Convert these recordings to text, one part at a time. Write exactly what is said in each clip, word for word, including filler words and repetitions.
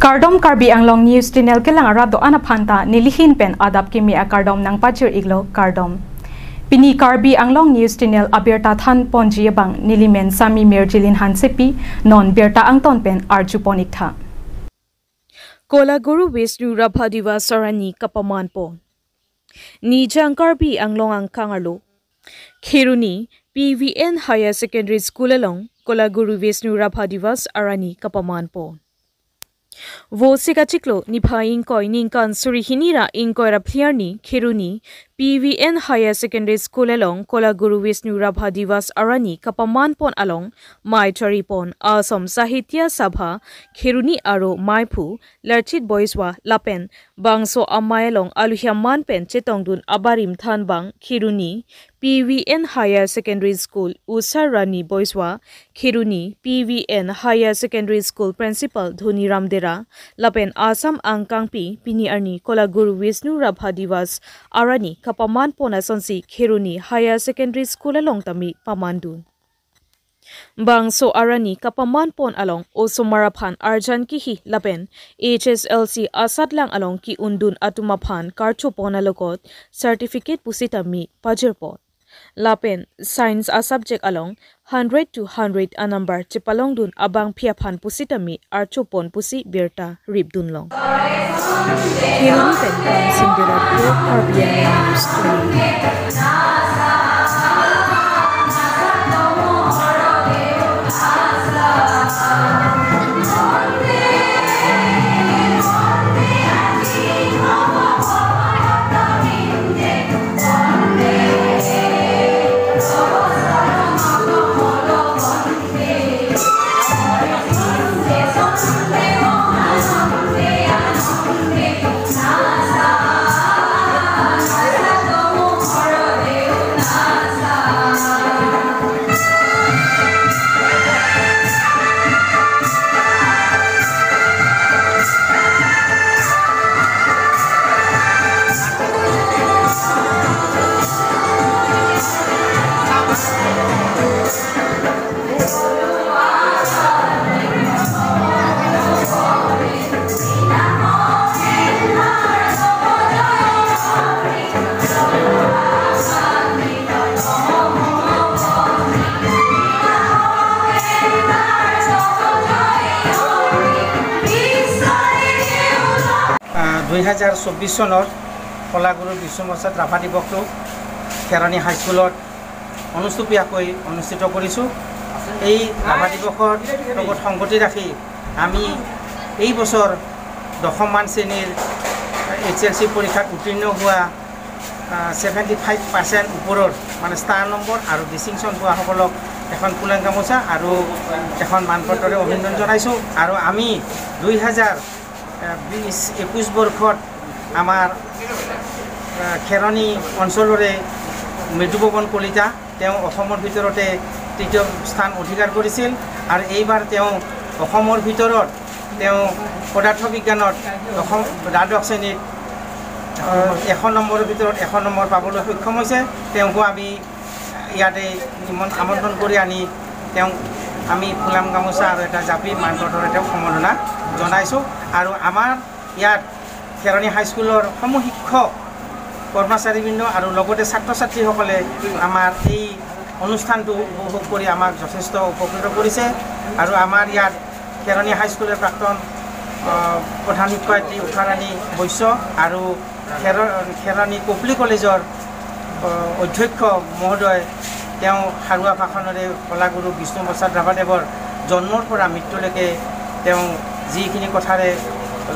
Kardom, Karbi Anglong News Channel kelang arat do-an aphanta nelihin pen adap kimi akardom nangpachir-iklo, kardom. Pini Karbi Anglong News Channel abirta thanponji abang nelimen Sami Mirjilin Hansepi, non birta angton pen arjupon-iktha. Kolaguru Vishnu Rabha Diwas arni kapamanpon. Nijang Karbi Anglong angkang arlo Kheroni P V N Higher Secondary School along Kolaguru Vishnu Rabha Diwas arni kapamanpon. Vosik achiklo niphai ingkoi ningkan suri hini ra ingkoi ra phli arni Kheroni P V N Higher Secondary School along Kolaguru Vishnu Rabha Diwas arni kapamanpon along mei charipon Assam Sahitya Sabha Kheroni aro meiphu Larchit Boiswa lapen bangso amei along aluhiam man pen chetongdun abarim thanbang Kheroni P V N Higher Secondary School Usha Rani Boiswa, Kheroni P V N Higher Secondary School Principal Dhoniram Dera, lapen Assam angkangpi pini arni Kolaguru Vishnu Rabha Diwas arni kapamanpon asonsi Kheroni Higher Secondary School along tame pamandun. Bangso arni kapamanpon along osomar aphan arjan kihi lapen H S L C asatlang along ki-undun atum aphan karchopon alokot certificate pusitame pajirpon. Lapen Science a-subject along hundred to hundred a-number chepalongdun abangpi aphan pusitame archopon pusi birta ripdunlong. Kheroni pen Kangsing Dera, Karbi Anglong News Channel. আহ, দুই হাজাৰ চৌব্বিছ চনৰ কলাগুৰু বিষ্ণুপ্ৰসাদ ৰাভা দিৱসটো খেৰণি হাইস্কুলত অনুষ্টুপীয়াকৈ অনুষ্ঠিত কৰিছোঁ। এই ৰাভা দিৱসৰ লগত সংগতি ৰাখি আমি এই বছৰ দশমমান শ্ৰেণীৰ এইচ এল চি পৰীক্ষাত উত্তীৰ্ণ হোৱা, আহ, ছেভেণ্টি ফাইভ পাৰ্চেণ্ট ওপৰৰ, মানে, ষ্টাৰ নম্বৰ আৰু ডিষ্টিংশ্যন পোৱাসকলক এখন ফুলাম গামোচা আৰু এখন মানপত্ৰৰে অভিনন্দন জনাইছোঁ। আৰু আমি দুই হাজাৰ বিশ একৈছ বৰ্ষত আমাৰ, আহ, খেৰণি অঞ্চলৰে মৃদুপৱন কলিতা, তেওঁ অসমৰ ভিতৰতে তৃতীয় স্থান অধিকাৰ কৰিছিল আৰু এইবাৰ তেওঁ অসমৰ ভিতৰত তেওঁ পদাৰ্থ বিজ্ঞানত অসম দ্বাদশ শ্ৰেণীত, আহ, এশ নম্বৰৰ ভিতৰত এশ নম্বৰ পাবলৈ সক্ষম হৈছে। তেওঁকো আমি ইয়াতে নিমন-, আমন্ত্ৰণ কৰি আনি তেওঁক আমি ফুলাম গামোচা আৰু এটা জাপি মানপত্ৰৰে তেওঁক সম্বৰ্ধনা জনাইছোঁ। আৰু আমাৰ ইয়াত খেৰণি হাইস্কুলৰ সমূহ শিক্ষক, কৰ্মচাৰীবৃন্দ আৰু লগতে ছাত্ৰ ছাত্ৰীসকলে আমাৰ এই অনুষ্ঠানটো উপভোগ কৰি আমাক যথেষ্ট উপকৃত কৰিছে। আৰু আমাৰ ইয়াত খেৰণি হাইস্কুলৰ প্ৰাক্তন, আহ, প্ৰধান শিক্ষয়িত্ৰী ঊষাৰাণী বৈশ্য আৰু খেৰ-, খেৰণি কপলি কলেজৰ, আহ, অধ্যক্ষ মহোদয়, তেওঁ সাৰুৱা ভাষণেৰে কলাগুৰু বিষ্ণুপ্ৰসাদ ৰাভাদেৱৰ জন্মৰ পৰা মৃত্যুলৈকে তেওঁ যিখিনি কথাৰে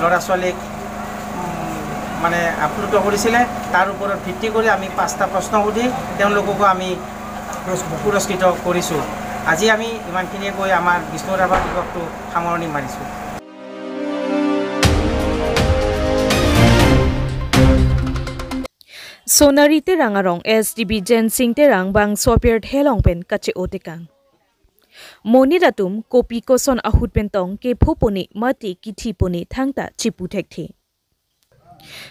ল'ৰা ছোৱালীক, উম, মানে, আপ্লুত কৰিছিলে, তাৰ ওপৰত ভিত্তি কৰি আমি পাঁচটা প্ৰশ্ন সুধি তেওঁলোককো আমি পুৰস্কৃত কৰিছোঁ। আজি আমি ইমানখিনিয়ে কৈ আমাৰ বিষ্ণু ৰাভা দিৱসটো সামৰণি মাৰিছোঁ। Sonari Terang arong S D B Jensing Terang bangso apirthe along pen kache-o tekang. Monit atum kopi koson ahut pen tong kepho pone mate kithi pone thangta chipu thekthe.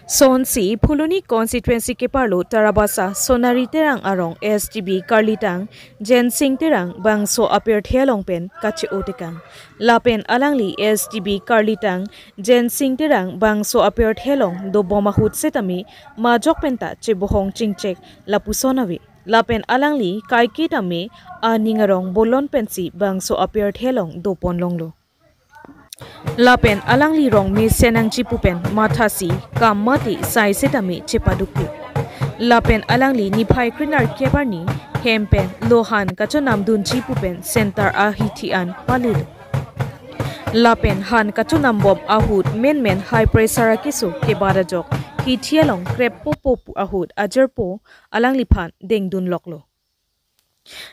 Sonsi Phuloni constituency keparlo Tarabasa Sonari Terang arong S G B karlitang Jensing Terang bangso apirthe along pen kache-o tekang. Lapen alangli S G B karlitang Jensing Terang bangso apirthe along dobom ahut setame majok penta chebohong chingchek lapuson ave. Lapen alangli kaiketame aning arong bolon pensi bangso apirthe along dopon longlo. Lapen alangli rong mesen nangji pu pen mathasi kam mati sai setame chepaduklo. Lapen alangli niphai krenerkep arni hem pen lo han kachonamdunji pu pen center ahithi an palilo. Lapen han kachonambom ahut menmen high pressure akeso kebat ajok hithi along kreppo po pu ahut ajirpo alangliphan dengdunloklo.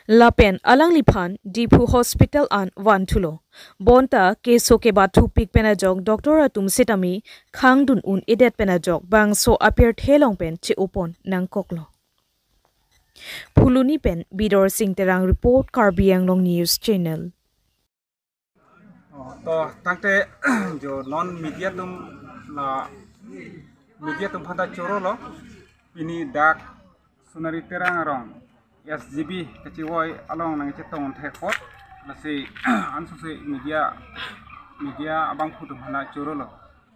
Lapen alangliphan Diphu Hospital an vanthulo. Bonta keso kebat thupik pen ajok doctor atum setame khangdun un-edet pen ajok bangso apirthe along pen che-opon nangkoklo. Phuloni pen Bidor Sing Terang report, Karbi Anglong News Channel. Oh, to tangte jo non media atum la media atum aphanta chorolo, pini dak Sonari Terang arong S G B kachevoi along nangchetong thek apot, lasi ansose media media abangphu atum aphanta chorolo.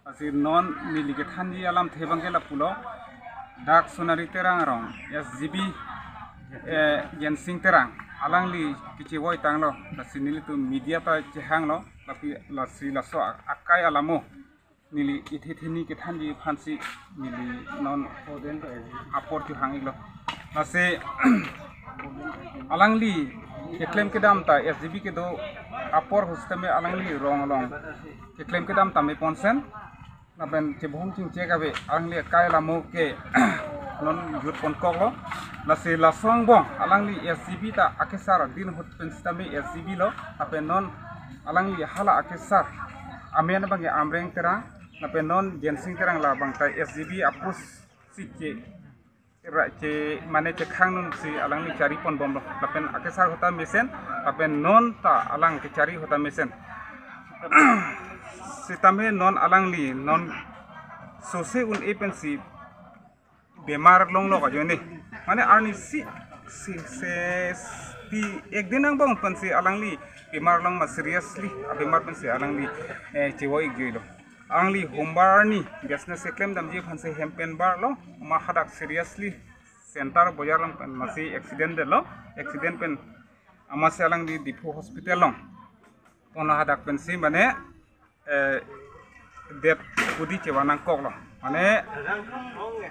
Lasi non neli kethanji alamthe abangke lapulo, dak Sonari Terang arong S G B, eh, Jensing Terang alangli kachevoi tanglo, lasi nelitum media ta chehanglo, lapi lasi laso a-, akai alamo neli ithe theni kethanji aphansi neli non apor chehang-iklo. Lasi alangli keklem kedam ta S G B kedo apor ahut setame alangli rong along keklem kedam tame ponsen, lapen chebohong chingchek ave, alangli akai alamo ke non jutpon koklo. Lasi laso angbong alangli S G B ta akesar adin ahut pen setame S G B lo, lapen non alangli hala akesar amen abangke Amreng Terang, lapen non Jensing Terang labang ta S G B apus si che ra che mane chekhang nunsi alangli chari ponbomlo. Lapen akesar ahut ta mesen, lapen non ta alang kechari ahut ta mesen. Setame non alangli non sose un-e pensi bemar longlo ajoine. Mane arnisi si se ti ek din angbong pensi alangli bemar long ma seriously abemar pensi alangli, eh, chevoi-ikjuilo. Alangli hombar arni business keklem damji aphansi hem pen barlo, ma hadak seriously center bojar along pen masi accident detlo, accident pen amatsi alangli Diphu Hospital along ponlo, hadak pensi mane, eh, dead body chevan nangkoklo. Mane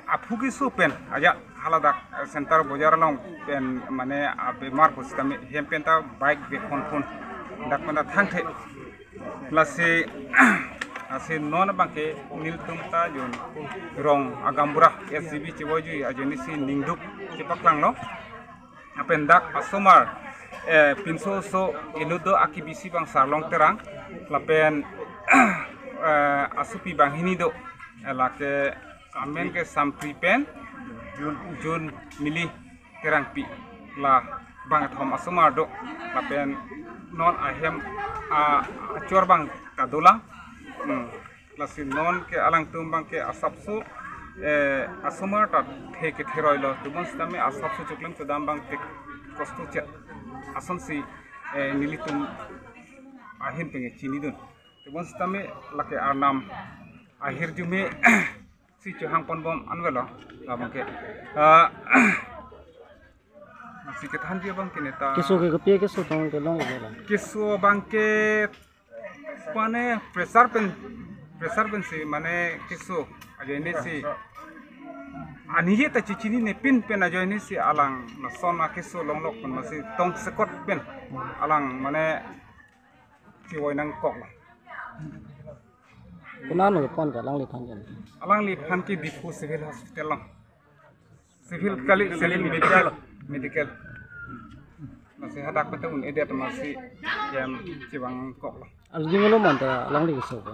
aphu keso pen ajat haladak, eh, center bojar along pen mane abemar pusitame hem pen ta bike vek phonphon dak pen ta thangthe. Lasi, lasi non abangke nelitum ta jon rong agambura S G B chevoiji ajoinesi ningduk chepaklanglo. Lapen dak asomar, eh, pinso oso inut do, akebisi abang Sarlong Terang, lapen, eh, asopi banghini do, eh, lake amen ke Sampri pen Jun, Jun Mili Terangpi, labang kethom asomar do, lapen non ahem a, achor abang kadolang. Hmm. Lasi non ke alangtum abangke asapso, eh, asomar ta the ketheroilo, tebonsitame asapso choklem chodam abangke kosto chet asonsi, eh, nelitum ahin pen chinidun. Tebonsitame lake arnam ahirjume si chehang ponbom anvelo labangke. Ah, si kethanji abangke neta. Keso ke kopi keso tong kelong ke la. Keso abangke mane pressure pen, pressure pensi mane keso ajoinesi anije ta chechinine pin pen ajoinesi alang lason akeso longlok pen masi tongsekot pen alang mane chevoi nangkoklo. Konat ma kepon ke alangliphan ke? Alangliphan ke Diphu Civil Hospital along. Civil kali, civil medical, medical. Masi hadak pen ta un-edet masi hem chevang koklo. Arni ding-olo ma anta alangli keso ke?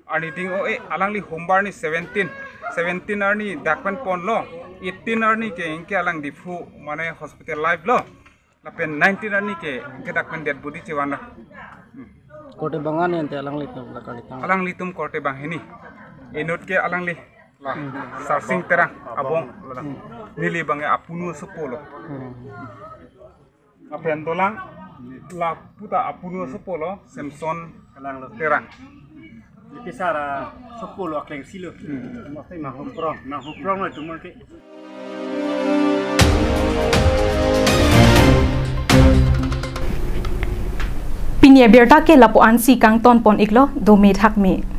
Arni ding-o-e, alangli hombar arni seventeen, seventeen arni dak pen ponlo, eighteen arni ke anke alang Diphu mane hospital live lo. Lapen nineteen arni ke anke dak pen dead body chevanlo. Hmm. Korte bang-an ante alanglitum la karlitang? Alanglitum korte banghini. Inut ke alangli Sarsing Terang abong. Neli bang apunu sopo lo. Lapen dolang lapu ta apunu sopo lo, Samson Terang. Iti sara sopo lo akleng silo. Mesti manghuprong, manghuprong lo itu mungkin. Pini abirta ke lapu-ansi kangton pon iklo, dome thakme.